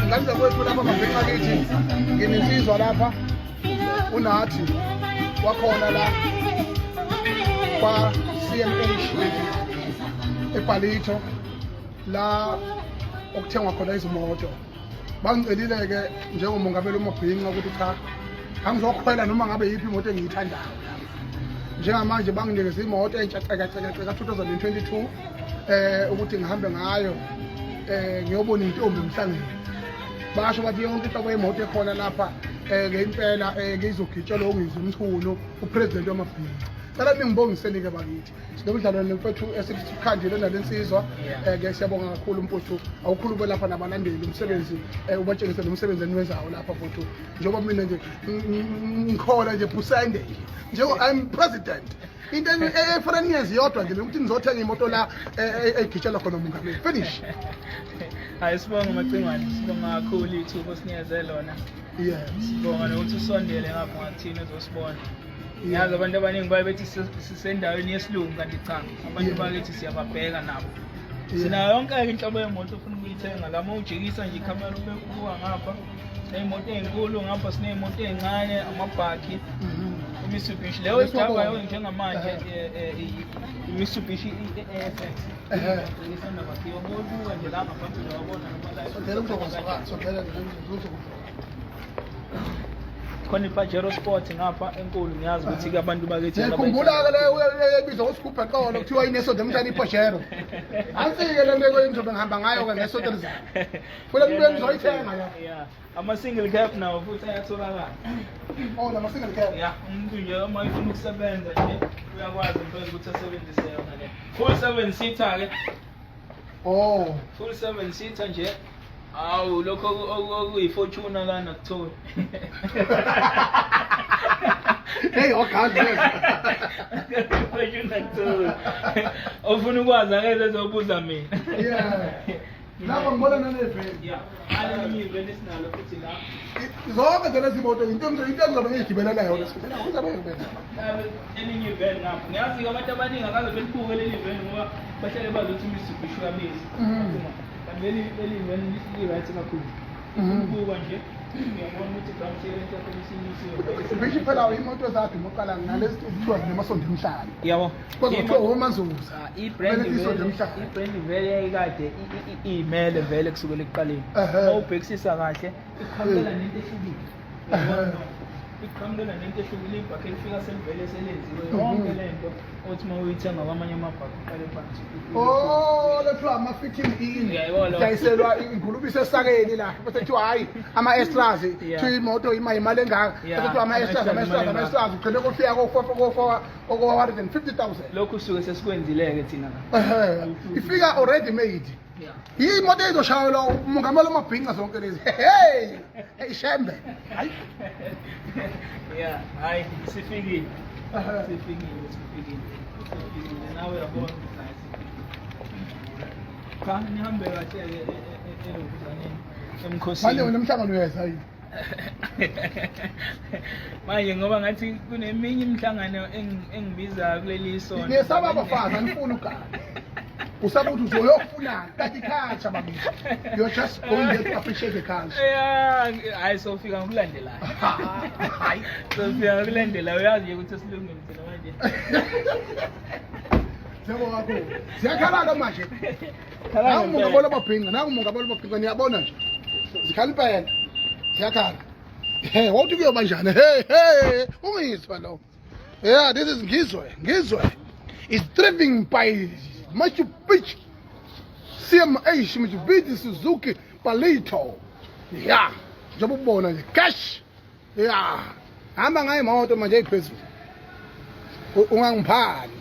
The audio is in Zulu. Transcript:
Ngane zakwethu, lapha mabhinqa kithi, nginensizwa lapha, uNathi wakhona la kwa CMH eBallito, la okuthengwa khona izimoto. Bangicelile-ke njengomongameli umabhinqa ukuthi cha, angizokhwela noma ngabe yiphi imoto engiyithandayo. Njengamanje banginikeza imoto entsha cekacekaceka 2022 ukuthi ngihambe ngayo ngiyobona intombi emhlangeni. Basho bathi yonke inhlobo yemoto ekhona lapha ngempela ngizogitshelwa uNgizwe Mchunu, upresident wamabhinqa. Cela ningibongiseni-ke bakithi, sinomdlalo nemfethu esikhandile nalensizwa. Ke siyabonga kakhulu mfuthu, awukhulume lapha nabalandeli umsebenzi, ubatshengise nomsebenzi eniwenzayo lapha mfuthu. Njengoba mina nje ngikhona nje phusende njengo I'm president, into efanele niyenze yodwa nje ukuthi nizothenga imoto la egitshelwa khona umongameli, finish. Hayi, sibonga Macingwane, sibonga kakhulu ithuba osinikeze lona. Sibonga nokuthi usondele ngapha ngakuthina uzosibona. Yazi, abantu abaningi baye bethi sisendaweni yesilungu, kanti cha, abantu bakithi siyababheka nabo. Sinayo yonke-ke inhlobo yemoto ofuna ukuyithenga. La uma ujikisa nje ikhamera ube ubuka ngapha, siney'moto ey'nkulu ngapha, siney'moto ey'ncane, amabhakhi, iMitsubishi leyo ijabayo njengamanje, iMitsubishi i-ASX isanda kwakhiwa. Buka nje la ngaphambili, wabona noma la. Sondela kuzokwazi, sondela kuzokwazi. Khona iPajero Sport ngapha enkulu, ngiyazi ukuthi-ke abantu bakithi Ngiyakhumbula-ke leyo ebizwa ngosigubhu eqolo, kuthiwa inesonto emhlane, iPajero. Ansi-ke le nto engizobe ngihamba ngayo-ke ngesonto elizayo. Kule mbuye ngizoyithenga la. Yeah, ama-single cab nawo futhi ayatholakala. Oh, nama-single cab. Ya, umuntu nje uma efuna ukusebenza nje uyakwazi impela ukuthi asebenzise yona le full seven seater ke. Full seven seater nje. Awu, lokho okuyi-Fortuner lana kutholi. Hey, ogazi. Fortuner kutholi. Ofuna ukwazi akeze ezobuza mina. Yeah. Lapho ngibona naneveni. Ya, alelinye iveni esinalo futhi la. Zonke nje lezi moto into engizobe ngiyigibelela yona. Sigibelela ngibena. Elinye iveni ngapha. Ngiyazi-ke abantu abaningi akaze belibuke leli veni ngoba bahlale bazi ukuthi iMitsubishi uyabiza. Kanti leli veni li-right kakhulu. Ubuka nje uyabona ukuthi ground clearance yakho isinyusiwe. Mitsubishi phela imoto zakhe moqala ngalezi kuthiwa zinemasondo emhlane. Yabo. Kodwa kuthiwa omazuza. I-brand Kumele isondo vele emhlane. I-brand vele yayikade iyimele vele kusukela ekuqaleni. Uma ubhekisisa kahle, iqhamukela nento ehlukile. Iqhamukela nento ehlukile, ibhakhe lifika selivele selenziwe yonke lento othi uma uyithenga kwamanye amabhakhe uqale phansi. Oh, lethiwa ama-fitting in. Uyayibona lo? Dayiselwa ingulube isesakeni la. Bese kuthiwa hayi, ama-extras, kuthiwa imoto ima imali engaka. Bese kuthiwa ama-extras, ama-extras, ama-extras, ugcine kufika ko-4 ko-150,000. Lokhu suke sesikwenzile-ke thina la. Ifika already made. Imoto ezoshayelwa umongameli wamabhinca zonke lezi. Hey, hey shembe. Hayi. Yeah, hayi, sifikile. Sifikile, sifikile. Sifikile. Nawe uyabona ukuthi hayi, sifikile. Cha, nihambe kahle-ke elokuzaneni, emkhosini. Manje wena umhlangano uyeza yini? Manje ngoba ngathi kuneminye imihlangano engibizayo kuleli sonto. Niyesaba abafazi, anifuni ugana. Usaba ukuthi uzoyofunani kanti culture bakithi. You're just going there to appreciate the culture. Yeah, hayi, sofika ngokulandelayo. Hayi. Sofika ngokulandelayo, uyazi nje ukuthi esilungile thina manje. Siyabonga kakhulu. Ziyakhala-ke manje. Khala Nangu ngempela. umongameli wamabhinca, nangu umongameli wamabhinca, niyabona nje. Zikhala impela. Ziyakhala. He, wawuthi kuyoba njani? Hey, hey, ungizwe lo. Yeah, this is Ngizwe. Ngizwe is driven by Mitsubishi CMH Mitsubishi Suzuki Palito. Yeah, njengoba ubona nje cash. Yeah. Hamba ngayo imoto manje eyiphezulu. Ungangiphani.